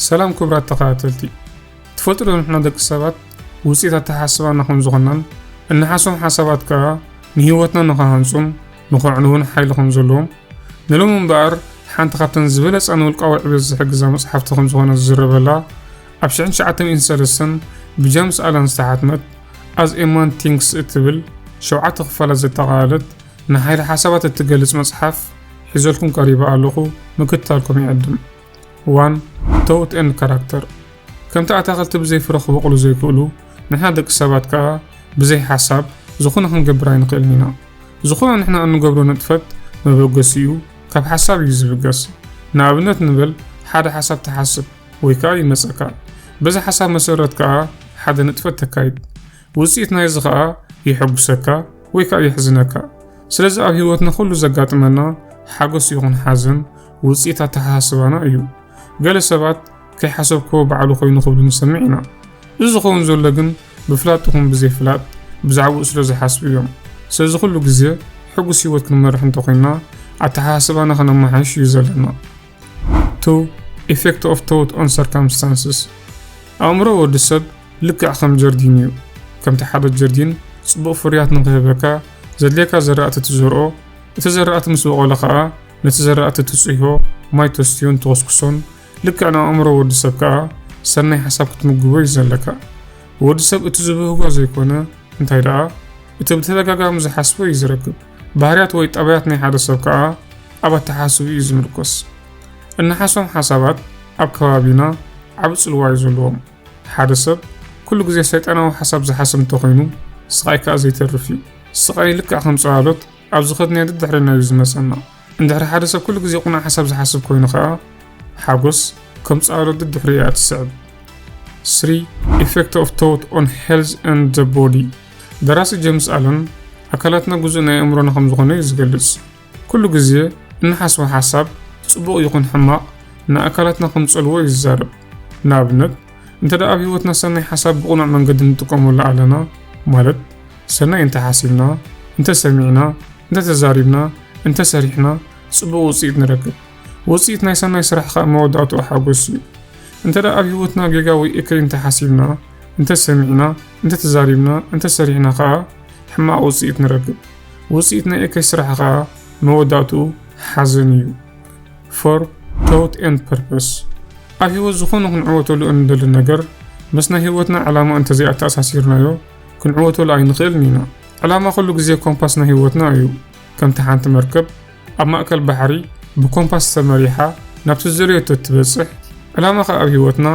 ሰላም ክቡራት ተኸታተልቲ፣ ትፈልጡ ዶ ንሕና ደቂ ሰባት ውፅኢት ኣተሓሳስባና ከም ዝኾንናን እንሓስቦም ሓሳባት ከዓ ንህይወትና ንኽሃንፁን ንኸዕንውን ሓይሊ ከም ዘለዎም? ንሎሚ እምበኣር ሓንቲ ካብተን ዝበለፃ ንውልቃዊ ዕቤት ዝሕግዛ መፅሓፍቲ ከም ዝኾነ ዝዝረበላ ኣብ ሽሕን ትሽዓተ ሚእትን ሰለስተን ብጀምስ ኣለን ዝተሓትመት As a Man Thinks እትብል ሸውዓተ ክፋላት ዘጠቓለለት ንሓይሊ ሓሳባት እትገልጽ መጽሓፍ ሒዘልኩም ቀሪበ ኣለኹ፣ ምክትታልኩም ይዕድም። One, Thought and Character። ከምቲ ኣታኽልቲ ብዘይ ፍረ ክበቑሉ ዘይክእሉ፣ ንሕና ደቂ ሰባት ከኣ ብዘይ ሓሳብ ዝኾነ ክንገብር ኣይንኽእልን ኢና። ዝኾነ ንሕና እንገብሮ ንጥፈት መበገሲኡ ካብ ሓሳብ እዩ ዝብገስ። ንኣብነት ንበል፣ ሓደ ሓሳብ ትሓስብ ወይ ከኣ ይመጸካ። በዚ ሓሳብ መሰረት ከኣ ሓደ ንጥፈት ተካይድ። ውጽኢት ናይዚ ከኣ የሐጉሰካ ወይ ከኣ የሕዝነካ። ስለዚ ኣብ ህይወትና ኩሉ ዘጋጥመና ሓጎስ ይኹን ሓዘን ውጽኢት ኣተሓሳስባና እዩ። ገለ ሰባት ከይሓሰብክዎ ባዕሉ ኮይኑ ክብሉ ንሰምዕ ኢና። እዚ ዝኸውን ዘሎ ግን ብፍላጥ ይኹን ብዘይፍላጥ ብዛዕባኡ ስለ ዝሓስቡ እዮም። ስለዚ ኩሉ ግዜ ሕጉስ ህይወት ክንመርሕ እንተኾይንና ኣተሓሳስባና ከነመሓይሽ እዩ ዘለና። Two, Effect of Thought on Circumstances። ኣእምሮ ወዲ ሰብ ልክዕ ከም ጀርዲን እዩ። ከምቲ ሓደ ጀርዲን ጽቡቕ ፍርያት ንኽህበካ ዘድልየካ ዘራእቲ ትዘርኦ፣ እቲ ዘራእቲ ምስ በቖለ ኸኣ ነቲ ዘራእቲ ትጽህዮ፣ ማይ ተስትዮን ትኹስኩሶን፣ ልክዕ ንኣእምሮ ወዲ ሰብ ከኣ ሰናይ ሓሳብ ክትምግቦ እዩ ዘለካ። ወዲ ሰብ እቲ ዝብህጎ ዘይኮነ እንታይ ደኣ፣ እቲ ብተደጋጋሚ ዝሓስቦ እዩ ዝረክብ። ባህርያት ወይ ጠባያት ናይ ሓደ ሰብ ከኣ ኣብ ኣተሓሳስብኡ እዩ ዝምርኮስ። እንሓስቦም ሓሳባት ኣብ ከባቢና ዓቢ ጽልዋ እዩ ዘለዎም። ሓደ ሰብ ኩሉ ግዜ ሰይጣናዊ ሓሳብ ዝሓስብ እንተኾይኑ፣ ስቓይ ከኣ ዘይተርፍ እዩ። ስቓይ ልክዕ ከም ጽላሎት ኣብ ዝኸድናዮ ደድሕሬና እዩ ዝመጸና። እንድሕሪ ሓደ ሰብ ኩሉ ግዜ ቅኑዕ ሓሳብ ዝሓስብ ኮይኑ ከኣ፣ ሓጎስ ከም ጽላሎት ደድሕሪኡ እያ ትስዕብ። Three, Effect of Thought on Health and the Body። ደራሲ ጀምስ ኣለን ኣካላትና ግዙእ ናይ ኣእምሮና ከም ዝኾነ እዩ ዝገልጽ። ኩሉ ግዜ እንሓስቦ ሓሳብ ጽቡቕ ይኹን ሕማቕ ንኣካላትና ከም ጸልዎ እዩ ዝዛረብ። ንኣብነት፣ እንተ ደኣ ኣብ ህይወትና ሰናይ ሓሳብ ብቕኑዕ መንገዲ ንጥቀመሉ ኣለና፣ ማለት ሰናይ እንተ ሓሲብና፣ እንተ ሰሚዕና፣ እንተ ተዛሪብና፣ እንተ ሰሪሕና፣ ጽቡቕ ውጽኢት ንረክብ። ውጽኢት ናይ ሰናይ ስራሕ ከኣ መወዳእትኡ ሓጎስ እዩ። እንተ ደኣ ኣብ ህይወትና ጌጋ ወይ እከይ እንተ ሓሲብና፣ እንተ ሰሚዕና፣ እንተ ተዛሪብና፣ እንተ ሰሪሕና ከኣ ሕማቕ ውጽኢት ንረክብ። ውጽኢት ናይ እከይ ስራሕ ከኣ መወዳእትኡ ሓዘን እዩ። Four, Thought and Purpose። ኣብ ህይወት ዝኾነ ክንዕወተሉ እንደሊ ነገር ምስ ናይ ህይወትና ዕላማ እንተ ዘይኣተኣሳሲርናዮ ክንዕወተሉ ኣይንኽእልን ኢና። ዕላማ ኩሉ ግዜ ኮምፓስ ናይ ህይወትና እዩ። ከምቲ ሓንቲ መርከብ ኣብ ማእከል ባሕሪ ብኮምፓስ ተመሪሓ ናብቲ ዝደለየቶ እትበጽሕ፣ ዕላማ ከኣ ኣብ ህይወትና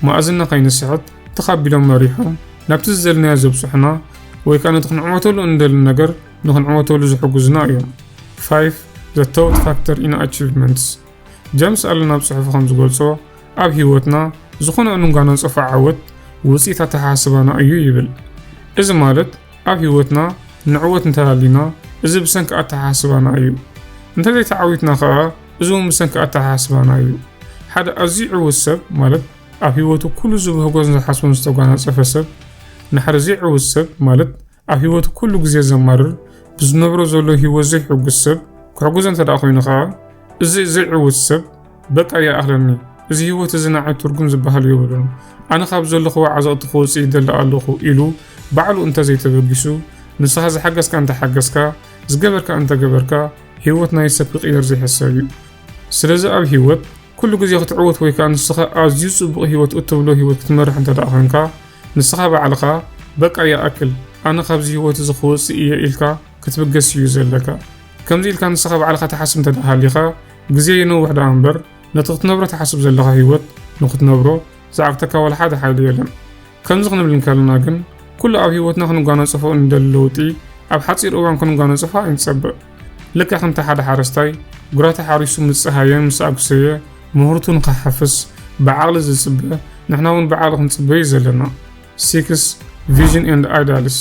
መኣዝና ከይንስሕት ትኽ ኣቢሎም መሪሖም ናብቲ ዝደለናዮ ዘብጽሑና ወይ ከኣ ነቲ ክንዕወተሉ እንደሊ ነገር ንኽንዕወተሉ ዝሕግዙና እዮም። Five, The Thought Factor in Achievements። ጀምስ ኣለን ኣብ ጽሑፉ ከም ዝገልጾ፣ ኣብ ህይወትና ዝኾነ እንጓናጸፎ ዓወት ውጽኢት ኣተሓሳስባና እዩ ይብል። እዚ ማለት ኣብ ህይወትና ንዕወት እንተሃልዩና፣ እዚ ብሰንኪ ኣተሓሳስባና እዩ። እንተዘይተዓዊትና ከኣ፣ እዚ እውን ብሰንኪ ኣተሓሳስባና እዩ። ሓደ ኣዝዩ ዕዉት ሰብ፣ ማለት ኣብ ህይወቱ ኩሉ ዝብህጎን ዝሓስቦን ዝተጓናጸፈ ሰብ፣ ንሓደ ዘይዕዉት ሰብ፣ ማለት ኣብ ህይወቱ ኩሉ ግዜ ዘማርር፣ ብዝነብሮ ዘሎ ህይወት ዘይሕጉስ ሰብ ክሕግዞ እንተ ደኣ ኮይኑ ኸኣ፣ እዚ ዘይዕዉት ሰብ፣ "በቃ ይኣኽለኒ፣ እዚ ህይወት እዚ ንዓይ ትርጉም ዝበሃል የብሉን፣ ኣነ ካብ ዘለኽዎ ዓዘቕቲ ክወጽእ ይደሊ ኣለኹ" ኢሉ ባዕሉ እንተ ዘይተበጊሱ፣ ንስኻ ዝሓገዝካ እንተ ሓገዝካ፣ ዝገበርካ እንተ ገበርካ፣ ህይወት ናይ ሰብ ክቕየር ዘይሕሰብ እዩ። ስለዚ ኣብ ህይወት ኩሉ ግዜ ክትዕወት ወይ ከኣ ንስኻ ኣዝዩ ጽቡቕ ህይወት እትብሎ ህይወት ክትመርሕ እንተ ደኣ ኾንካ፣ ንስኻ ባዕልኻ፣ "በቃ ይኣክል፣ ኣነ ካብዚ ህይወት እዚ ክወጽእ እየ" ኢልካ ክትብገስ እዩ ዘለካ። ከምዚ ኢልካ ንስኻ ባዕልኻ ትሓስብ እንተ ደኣ ሃሊኻ፣ ግዜ ይነውሕ ደኣ እምበር፣ ነቲ ክትነብሮ ትሓስብ ዘለኻ ህይወት ንኽትነብሮ ዝዓግተካ ዋላ ሓደ ሓይሊ የለን። ከምዚ ክንብል እንከለና ግን፣ ኩሉ ኣብ ህይወትና ክንጓናጸፎ እንደሊ ለውጢ፣ ኣብ ሓጺር እዋን ክንጓናጸፎ ኣይንጸብእ። ልክዕ ከምቲ ሓደ ሓረስታይ፣ ግራቱ ሓሪሱ ምስ ጸሃየን ምስ ኣጉሰየ፣ ምህርቱ ንኽሓፍስ ብዓቕሊ ዝጽበ፣ ንሕና እውን ብዓቕሊ ክንጽበ እዩ ዘለና። Six, Vision and Ideals።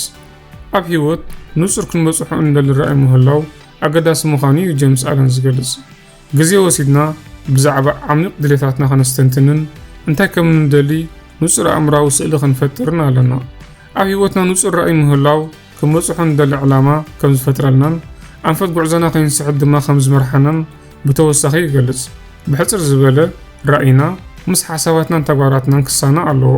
ኣብ ህይወት ንጹር ክንበጽሖ እንደሊ ራእይ ምህላው ኣገዳሲ ምዃኑ እዩ ጀምስ ኣለን ዝገልጽ። ግዜ ወሲድና ብዛዕባ ዓሚቕ ድሌታትና ከነስተንትንን እንታይ ከም እንደሊ ንጹር ኣእምራዊ ስእሊ ክንፈጥርን ኣለና። ኣብ ህይወትና ንጹር ራእይ ምህላው ክንበጽሖ እንደሊ ዕላማ ከም ዝፈጥረልናን ኣንፈት ጉዕዞና ከይንስሕት ድማ ከም ዝመርሓናን ብተወሳኺ ይገልጽ። ብሕጽር ዝበለ፣ ራእይና ምስ ሓሳባትናን ተግባራትናን ክሳነ ኣለዎ።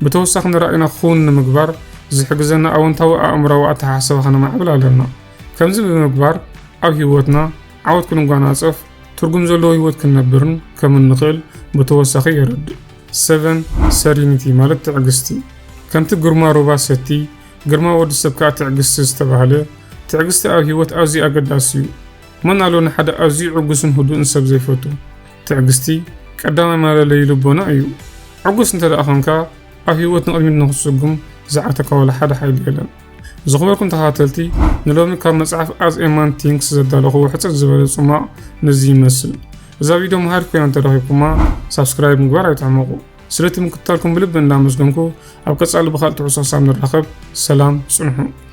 ብተወሳኺ ንራእይና ክውን ንምግባር ዝሕግዘና ኣወንታዊ ኣእምራዊ ኣተሓሳስባ ከነማዕብል ኣለና። ከምዚ ብምግባር ኣብ ህይወትና ዓወት ክንጓናጸፍ፣ ትርጉም ዘለዎ ህይወት ክንነብርን ከም እንኽእል ብተወሳኺ የረድእ። ሰቨን፣ ሰሪኒቲ ማለት ትዕግስቲ። ከምቲ ግርማ ሩባ ሰቲ፣ ግርማ ወዲ ሰብ ከኣ ትዕግስቲ ዝተባህለ፣ ትዕግስቲ ኣብ ህይወት ኣዝዩ ኣገዳሲ እዩ። መን ኣሎ ንሓደ ኣዝዩ ዕጉስን ህዱእን ሰብ ዘይፈቱ? ትዕግስቲ ቀዳማይ መለለዪ ልቦና እዩ። ዕጉስ እንተ ደኣ ኾንካ፣ ኣብ ህይወት ንቕድሚት ንኽትስጉም ዝዓግተካ ዋላ ሓደ ሓይሊ የለን። ዝኽበርኩም ተኸታተልቲ፣ ንሎሚ ካብ መጽሓፍ As a Man Thinks ዘዳለኹዎ ሕጽር ዝበለ ጽማቕ ነዚ ይመስል። እዛ ቪድዮ መሃሪት ኮይና እንተረኺብኩማ፣ ሳብስክራይብ ምግባር ኣይትሕመቑ። ስለቲ ምክትታልኩም ብልቢ እንዳመስገንኩ፣ ኣብ ቀጻሊ ብኻልእ ትሕዝቶ ክሳብ ንራኸብ፣ ሰላም ጽንሑ።